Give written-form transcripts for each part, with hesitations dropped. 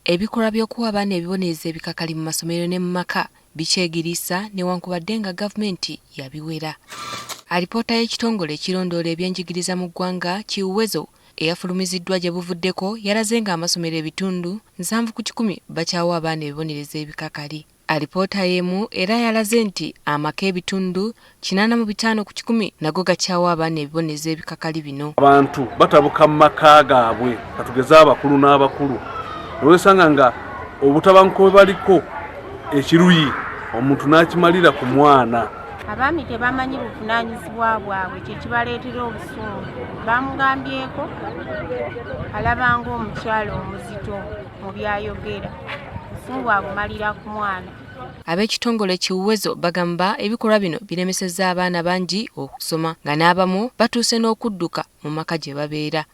Ebikolwa by'okuwa abaana ebibonerezo ebikakali mu masomero ne mu maka bikyegiriisa newankubadde nga gavumenti yabiwera. Alipoota y'ekitongole ekirondoola ebyenjigiriza mu ggwanga ki UWEZO eyafulumiziddwa gye buvuddeko yalaze ng'amasomero ebitundu 70% bakyawa abaana ebibonerezo ebikakali. Alipoota y'emu era yalaze nti amaka ebitundu 85% nago gakyawa abaana ebibonerezo ebikakali bino. Abantu batabuka mu maka gaabwe, katugeze abakulu n'abakulu, newesanga nga obutabanguko bwe baliko ekiruyi omuntu n'akimalira ku mwana. Abaami tebamanyi buvunaanyizibwa bwabwe, kye kibaleetera obusungu. Bamugambyeko alaba ng'omukyala omuzito mu by'ayogera, busungu abumalira ku mwana. Ab'ekitongole ki UWEZO bagamba ebikolwa bino biremesezza abaana bangi okusoma nga n'abamu batuuse n'okudduka mu maka gye babeera.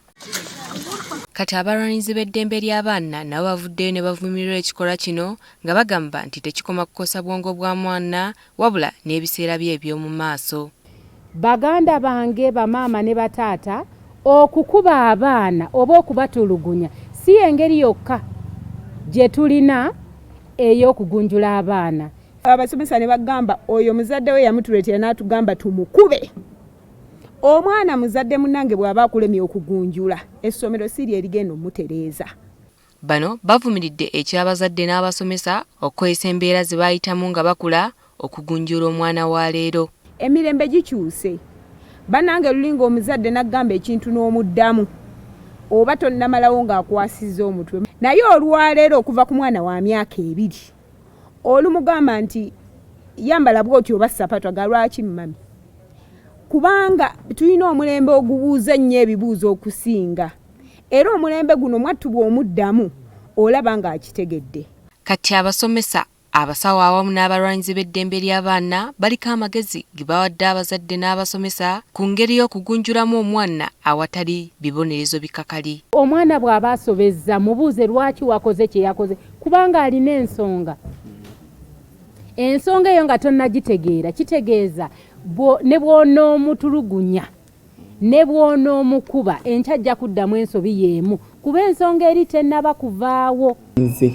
Kati abalwanirizi b'eddembe ly'abaana nabo bavuddeyo ne bavumirira ekikolwa kino nga bagamba nti tekikoma kukosa bwongo bwa mwana wabula n'ebiseera bye eby'omu maaso. Baganda bange, bamaama ne bataata, okukuba abaana oba okubatulugunya si y'engeri yokka gye tulina ey'okugunjula abaana. Abasomesa ne bagamba oyo muzadde we yamutuleetera n'atugamba tumukube. Omwana muzadde munnange bw'aba akulemye okugunjula, essomero si lye ligenda omutereeza. Bano bavumiridde eky'abazadde n'abasomesa okukozesa embeera ze baayitamu nga bakula okugunjula omwana wa leero. Emirembe gikyuse bannange, luli ng'omuzadde n'agamba ekintu n'omuddamu oba tonnamalawo ng'akwasizza omutwe, naye olwaleero okuva ku mwana wa myaka 2 olumugamba nti yambala bw'oti oba sapatu, aga lwaki mummy? Kubanga tulina omulembe ogubuuza ennyo ebibuuzo okusinga, era omulembe guno mwattu bw'omuddamu olaba ng'akitegedde. Kati abasomesa, abasawo awamu n'abalwanyizi b'eddembe ly'abaana baliko amagezi ge bawadde abazadde n'abasomesa ku ngeri y'okugunjulamu omwana awatali bibonerezo bikakali. Omwana bw'aba asobezza, mubuuze lwaki wakoze kye yakoze, kubanga alina ensonga. Ensonga eyo nga tonnagitegeera, kitegeeza ne bw'onoomutulugunya ne bw'onoomukuba, enkya ajja kuddamu ensobi y'emu, kuba ensonga eri tennaba kuvaawo. Nze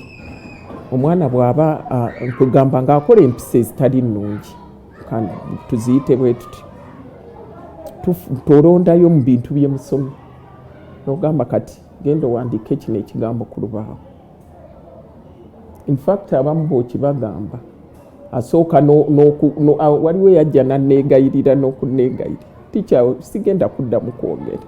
omwana bw'aba nkugamba ng'akola empisa ezitali nnungi, tuziyite bwe tuti, tolondayo mu bintu bye musomye n'ogamba kati genda owandiike kino ekigambo ku lubaawo. In fact abamu bw'okibagamba asooka, waliwo yajja nanneegayirira n'okunneegayirira, "Teacher, sigenda kuddamu kwogera."